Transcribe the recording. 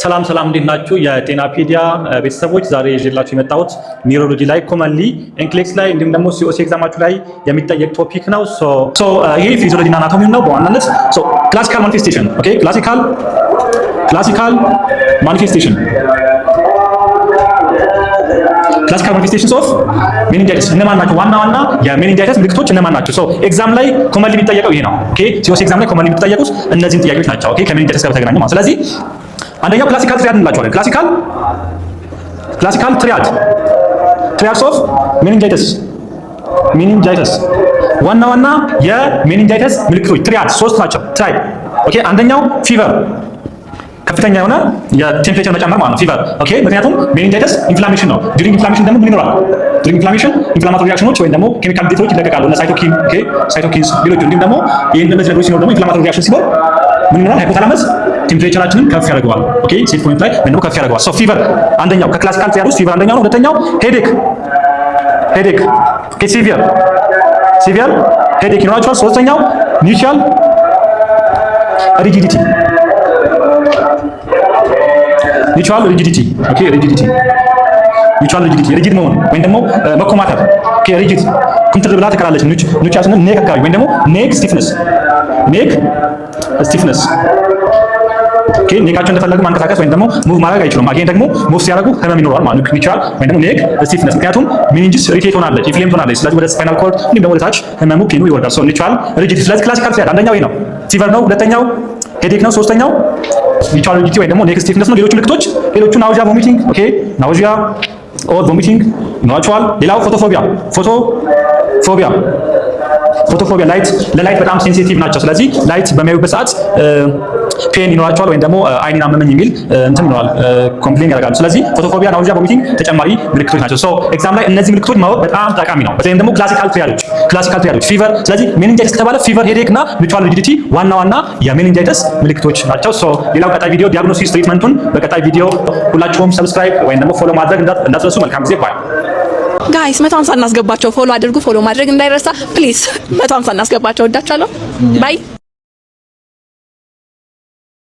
ሰላም ሰላም፣ እንዴት ናችሁ? የጤና ፒዲያ ቤተሰቦች፣ ዛሬ ይዤላችሁ የመጣሁት neurology ላይ commonly NCLEX ላይ እንዲሁም ደግሞ COC exam ኣችሁ ላይ የሚጠየቅ topic ነው። So ይሄ physiology እና anatomy ነው በዋናነት። So classical manifestation, okay፣ classical manifestations of meningitis እነማን ናቸው? ዋና ዋና የ meningitis ምልክቶች እነማን ናቸው? So exam ላይ commonly የሚጠየቀው ይሄ ነው። Okay, COC exam ላይ commonly የሚጠየቁት እነዚህን ጥያቄዎች ናቸው። Okay, ከ meningitis ጋር በተገናኘ ማለት። ስለዚህ አንደኛው classical triad እንላቸዋለን። Classical triads of meningitis። ዋና ዋና የ meningitis ምልክቶች triad ሶስት ናቸው። Triad, okay። አንደኛው fever፣ ከፍተኛ የሆነ የ temperature መጨመር ማለት ነው። Fever, okay። ምክንያቱም meningitis inflammation ነው። During inflammation ደግሞ ምን ይኖራል? During inflammation inflammatory reaction ኖች ወይም ደግሞ chemical mediator ኦች ይለቀቃሉ። እነ cytokine, okay፣ cytokines ሌሎቹ። እንዲሁም ደግሞ ይሄን እነዚህ ነገሮች ሲኖር ደግሞ inflammatory reaction ሲኖር ምን ይኖራል? Hypothalamus temperature ኣችንን ከፍ ያደርገዋል። Okay, set point ላይ ወይም ደግሞ ከፍ ያደርገዋል። So fever አንደኛው ከ classical triad ውስጥ fever አንደኛው ነው። ሁለተኛው headache, okay፣ severe headache ይኖራቸዋል። ሶስተኛው nuchal rigidity, nuchal rigidity, okay፣ rigidity, nuchal rigidity፣ rigid መሆን ወይም ደግሞ መኮማተር። Okay, rigid ኩምትር ብላ ትቀራለች። Nuchal ስንል neck አካባቢ ወይም ደግሞ neck stiffness, neck stiffness, okay። Neck ኣቸው እንደፈለጉ ማንቀሳቀስ ወይም ደግሞ move ማድረግ አይችሉም። Again ደግሞ move ሲያደርጉ ህመም ይኖረዋል ማለት ነው። Nuchal ወይም ደግሞ neck stiffness፣ ምክንያቱም meninges irritate ሆናለች፣ inflamed ሆናለች። ስለዚህ ወደ spinal cord እንዲሁም ደግሞ ወደ ታች ህመሙ pain ኑ ይወርዳል። So nuchal rigidity። ስለዚህ classical triad አንደኛው ይሄ ነው፣ fever ነው። ሁለተኛው headache ነው። ሶስተኛው nuchal rigidity ወይም ደግሞ neck stiffness ነው። ሌሎቹ ምልክቶች ሌሎቹ nausea, vomiting, okay፣ nausea or vomiting ይኖራቸዋል። ሌላው photophobia, photophobia፣ light ለ light በጣም sensitive ናቸው። ስለዚህ light በሚያዩበት ሰዓት pain ይኖራቸዋል ወይም ደግሞ አይኔን አመመኝ የሚል እንትን ይኖራል፣ complain ያደርጋሉ። ስለዚህ photophobia፣ nausea፣ vomiting ተጨማሪ ምልክቶች ናቸው። So exam ላይ እነዚህ ምልክቶች ማወቅ በጣም ጠቃሚ ነው። በተለይም ደግሞ classical triad ኦች, classical triad ኦች fever። ስለዚህ meningitis ከተባለ fever፣ headache እና nuchal rigidity ዋና ዋና የ meningitis ምልክቶች ናቸው። So ሌላው ቀጣይ ቪዲዮ diagnosis treatment ኡን በቀጣይ ቪዲዮ። ሁላችሁም subscribe ወይም ደግሞ follow ማድረግ እንዳትረሱ። መልካም ጊዜ፣ bye። Guys፣ 150 እናስገባቸው። Follow አድርጉ። Follow ማድረግ እንዳይረሳ please። 150 እናስገባቸው። ወዳችኋለሁ። Bye.